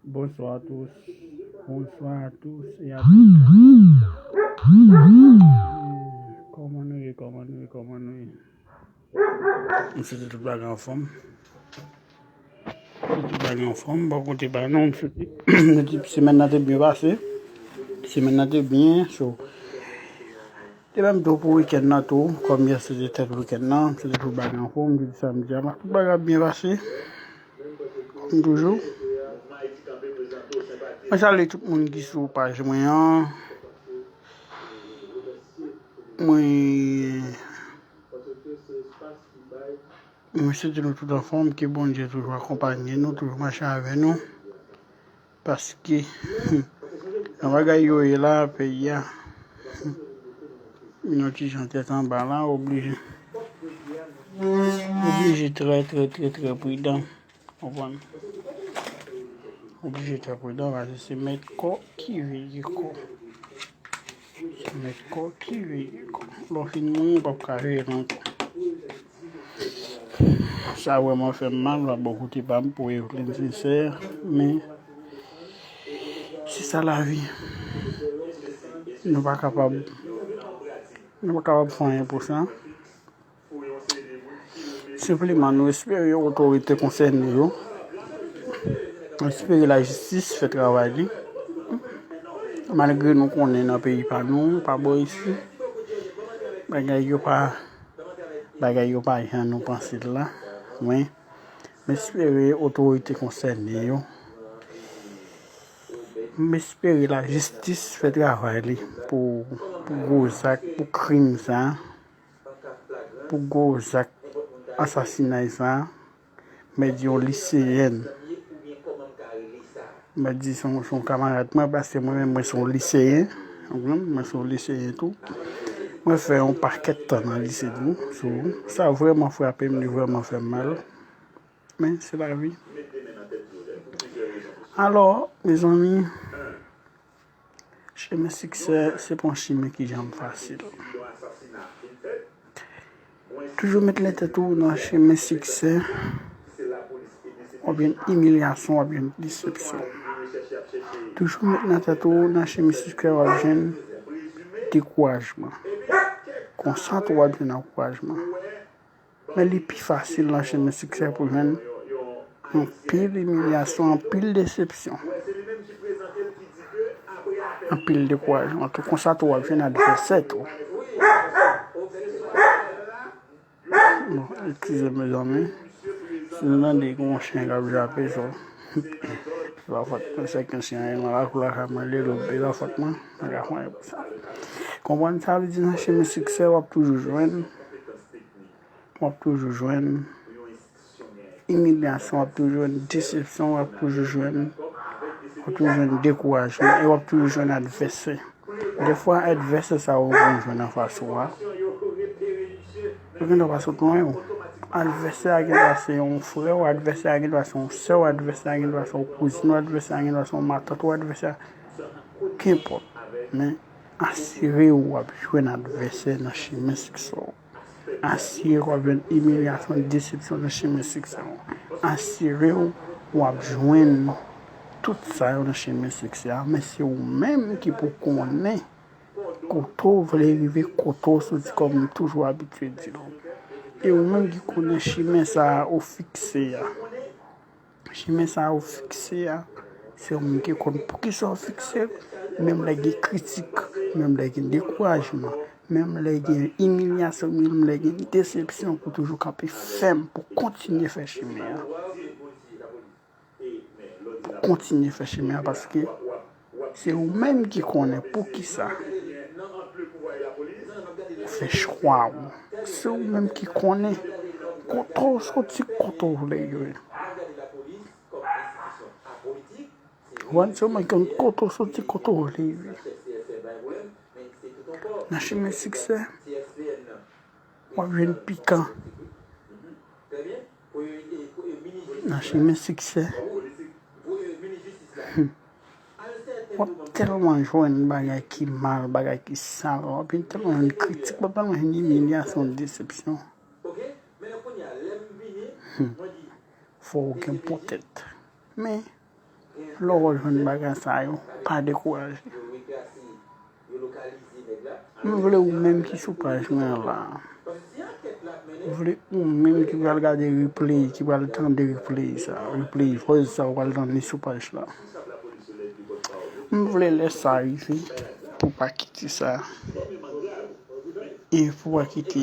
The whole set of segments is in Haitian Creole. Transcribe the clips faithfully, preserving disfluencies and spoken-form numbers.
Bonsoir à tous. Bonsoir à tous et à toutes. Kòman nou ye, kòman nou ye, kòman nou ye? M swete tout bagay anfòm. Tout bagay anfòm, bò kote pa nou, m swete, m swete semèn nan te byen pase. Semèn nan te byen, so, te menm tou pou wikèn nan tou, kòm yè se te tèt wikèn nan, m swete tout bagay anfòm, jodi samdi a, tout bagay ap byen pase, kòm toujou. Mwen salye tout moun ki sou paj mwen an. Mwen, mwen swete nou tout anfòm, ke Bondye toujou akonpanye nou, toujou mache avè nou. Paske, jan bagay yo ye la, peyi a, yon ti jan tèt anba la, oblije, oblije trè, trè, trè, trè pridan. Konprann? Oblije trè pridan, paske se mèt kò ki veye kò. Se mèt kò ki veye kò. Lè w fin mouri, ou p ap ka veye l ankò. Sa vrèman fè m mal, la, bò kote pa m, pou Evelyn Sincère, men se sa lavi. Nou pa kapab, nou pa kapab fè anyen pou sa. Senpleman, nou espere otorite konsène yo, nou espere lajistis fè travay li. Malgre nou konnen nan peyi pa nou, pa bò isi, bagay yo pa, bagay yo pa jan nou panse l la. Men, m espere otorite konsène yo, m espere lajistis fè travay li pou, pou gwo zak, pou krim sa a. Pou gwo zak ansasinay sa a, mèt di yon liseyèn. Mèt di se yon, se yon kamarad mwen, paske mwen menm, mwen se yon liseyen. Ou konprann? Mwen se yon liseyen tou. Mwen fè yon pakèt tan nan lise tou. So, sa vrèman frape m, li vrèman fè m mal. Men, se lavi. Alò, mezanmi, chemen siksè, se pa yon chemen ki janm fasil. Toujou met lentèt ou nan chemen siksè, w ap jwenn imilyasyon, w ap jwenn desepsyon. Toujou met nan tèt ou nan chemen siksè, w ap jwenn dekourajman. Konsa tou, w ap jwenn ankourajman. Men li pi fasil nan chemen siksè pou jwenn anpil imilyasyon, anpil desepsyon, anpil dekourajman tou. Konsa tou, w ap jwenn advèsè tou. Bon, eskize m, mezanmi. Si nou tande gen yon chen k ap jape, so, se pa fòt mwen, se ken chen an ye nan lakou lakay mwen, li lòk, se pa fòt mwen, mwen ka fè anyen pou sa. Konprann sa vle di nan chemen siksè, w ap toujou jwenn. W ap toujou jwenn imilyasyon, w ap toujou jwenn desepsyon, w ap toujou jwenn, w ap toujou jwenn dekourajman, e w ap toujou jwenn advèsè. Defwa, advèsè sa yo w konn jwenn anfas ou a, yo gendwa pa sot lwen ou. Advèsè a gendwa se yon frè w, advèsè a gendwa se yon sè w, advèsè a gendwa se yon kouzin w, advèsè a gendwa se yon matant ou, advèsè a, kenpòt. Men, asire w w ap jwenn advèsè nan chemen siksè w. Asire w w ap jwenn imilyasyon, desepsyon nan chemen siksè w. Asire w w ap jwenn tout sa yo nan chemen siksè a, men se ou menm ki pou konnen kote w vle rive, kote w soti, kòm m toujou abitye di nou. E ou menm ki konnen chemen sa a ou fikse a. Chemen sa a ou fikse a, se ou menm ki konn poukisa ou fikse l, menm lè gen kritik, menm lè gen dekourajman, menm lè gen imilyasyon, menm lè gen desepsyon, pou toujou kanpe fèm, pou kontinye fè chemen an. Pou kontinye fè chemen an, paske se ou menm ki konnen poukisa ou fè chwa ou. Se ou menm ki konnen kote w soti, kote w vle rive. Ou konprann? Se ou menm ki konn kote w soti, kote w vle rive. Nan chemen siksè, w ap jwenn pikan. Nan chemen siksè, hmm, w ap tèlman jwenn bagay ki mal, bagay ki sal, w ap jwenn tèlman jwenn kritik, w ap tèlman jwenn imilyasyon, desepsyon. Hmm. fò w gen bon tèt. Men, lè w jwenn bagay sa yo, pa dekouraje. M vle ou menm ki sou paj mwen an la. M vle ou menm ki pral gade replay, ki pral tande replay sa, replay voice sa ou pral tande sou paj la. M vle lè sa rive pou pa kite sa. E pou pa kite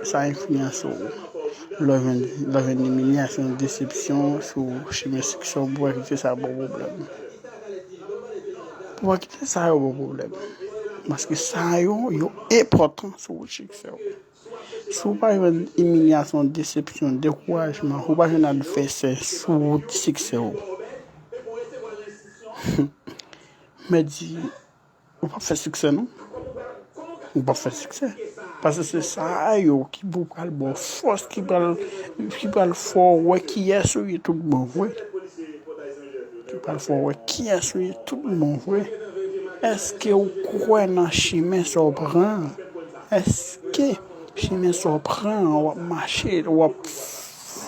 sa enfliyanse w. Lè w jwenn, lè w jwenn imilyasyon, desepsyon sou chimen siksè w, pou pa kite sa ba w pwoblèm. Pou pa kite sa yo ba w pwoblèm. Paske sa yo, yo enpòtan sou wout siksè w. Si w pa jwenn imilyasyon, desepsyon, dekourajman, ou pa jwenn advèsè sou wout siksè w. Mèt di, ou p ap fè siksè non. Ou p ap fè siksè. Paske se sa yo ki pou pral ba w fòs, ki pral, ki pral fè w wè kiyès ou ye tout bon vre. Ki pral fè w wè kiyès ou ye tout bon vre. Èske w kwè nan chimen sa w pran an? Èske chimen sa w pran an, w ap mache, w ap,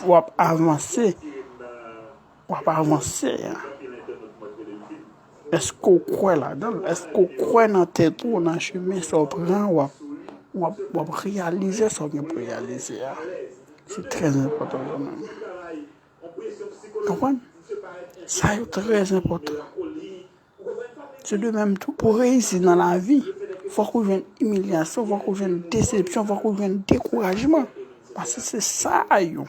w ap avanse? W ap avanse a? Èske w kwè ladan l? Èske w kwè nan tèt ou, nan chimen sa w pran? W ap, w ap, w ap reyalize sa w gen pou reyalize a? Se trè enpòtan kanmenm. Konprann? Sa yo trè enpòtan. Se de menm tou pou reyisi nan lavi. Fòk ou jwenn imilyasyon, fòk ou jwenn desepsyon, fòk ou jwenn dekourajman. Paske se sa yo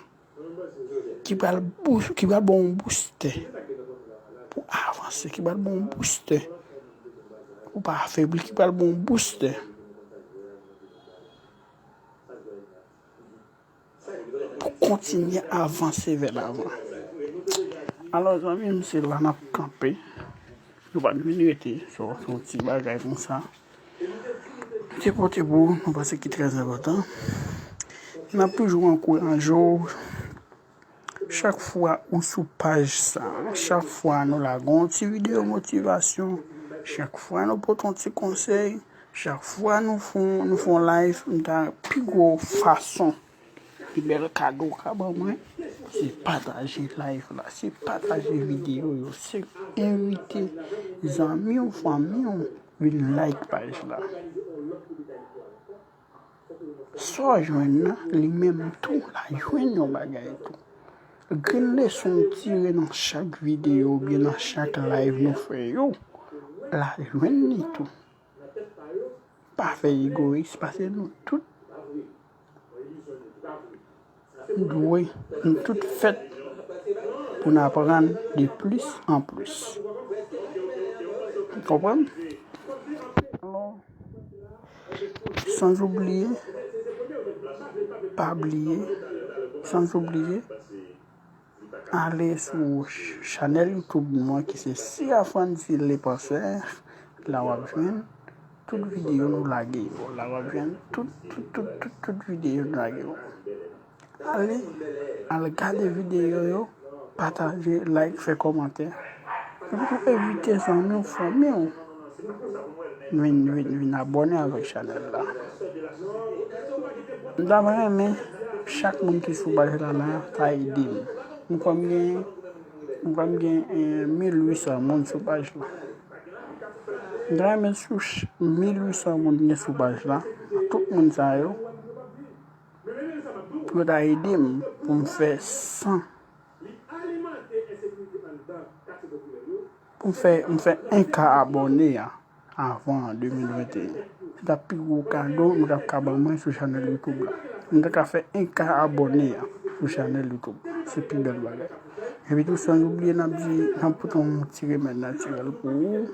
ki pral bous-, ki pral ba w yon boustè pou avanse, ki pral ba w yon boustè pou pa afebli, ki pral ba w yon boustè pou kontinye avanse vè lavan. Alò, zanmi m, se la n ap kanpe. Nou pa t vin rete, se yon ti bagay konsa. Te pote pou ou, nou panse ki trè enpòtan. E n ap toujou ankouraje w. Chak fwa ou sou paj sa, chak fwa nou lage yon ti videyo motivasyon, chak fwa nou pote yon ti konsèy, chak fwa nou fè, nou fè yon live, m ta pi gwo fason, pi bèl kado w ka ban mwen, se pataje live la, se pataje videyo yo, se envite zanmi w, fanmi w vin like paj la. Sa w jwenn nan, li menm tou, l a jwenn yon bagay tou. Grenn leson w tire nan chak videyo oubyen nan chak live nou fè yo, l a jwenn li tou. Pa fè egoyis, paske nou tout dwe, nou tout fèt pou n aprann de plis an plis. Konprann? Alò, Sans oublier, pa bliye, sans oublier, ale sou ch-, chanèl YouTube nou an ki se Sir Frandy Le Penseur, la w ap jwenn tout videyo nou lage yo, la w ap jwenn tout, tout, tout, tout, tout videyo nou lage yo. Ale, al gade videyo yo, pataje, like, fè kòmantè. Epi tou envite zanmi w, fanmi w vin, vin, vin abòne avèk chanèl la. M ta renmen chak moun ki sou paj la la ta ede m. M kwè m gen, m kwè m gen, eh, mil uit san moun sou paj la. M ta renmen sou ch-, mil uit san moun gen sou paj la, tout moun sa yo, pou yo ta ede m pou m fè san, pou m fè, m fè en ka abòne a avan de mil venteyen. Se t ap pi gwo kado nou t ap ka ban mwen sou chanèl YouTube la. Nou ta ka fè en ka abòne a sou chanèl YouTube. Se pi bèl bagay. Epi tou, san oubliye, n ap di, n ap pote yon ti remèd natirèl pou ou.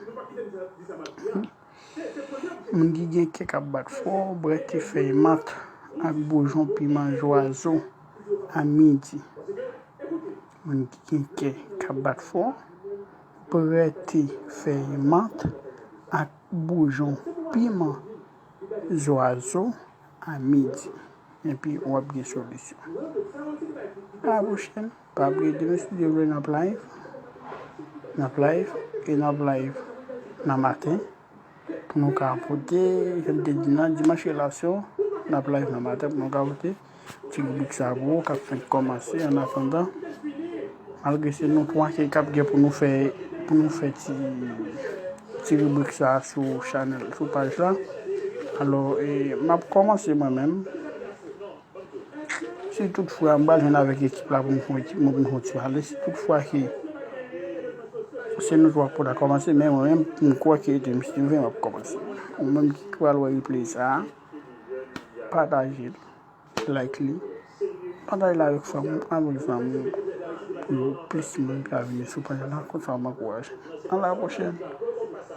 Moun ki gen kè k ap bat fò, bwè te fèy mant ak boujon piman zwazo a midi. Moun ki gen kè k ap bat fò, bwè te fèy mant ak boujon piman zwazo a midi. Epi w ap gen solisyon. A la pwochèn. Pa bliye, demen si Dye vle, n ap live. N ap live e n ap live nan maten. Pou nou ka pote, jan m te di nan dimanch relasyon, n ap live nan maten pou nou ka pote ti ribrik sa pou ou k ap fenk kòmanse. Annatandan, Malgre se nou twa ki k ap gen pou nou fè, pou nou fè ti, ti ribrik sa sou chanèl, sou paj la. Alò, e, m ap kòmanse mwen menm. Si tout fwa m pral jwenn avèk ekip la pou m fè yon ekip mwen pou m fè yon ti pale, si tout fwa ke se nou twa pou ta kòmanse, men mwen menm, m kwè ke de Steven m ap kòmanse. Ou menm ki pral wè replay sa, pataje l, like li, pataje l avèk fanmi w, abone fanmi w, pou yo plis moun ka vini sou paj la, konsa w ankouraje. A la pwochèn,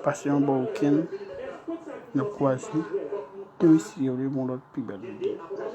pase yon bon weekend, n ap kwaze. Depi si yo vle, bon lòt pi bèl videyo.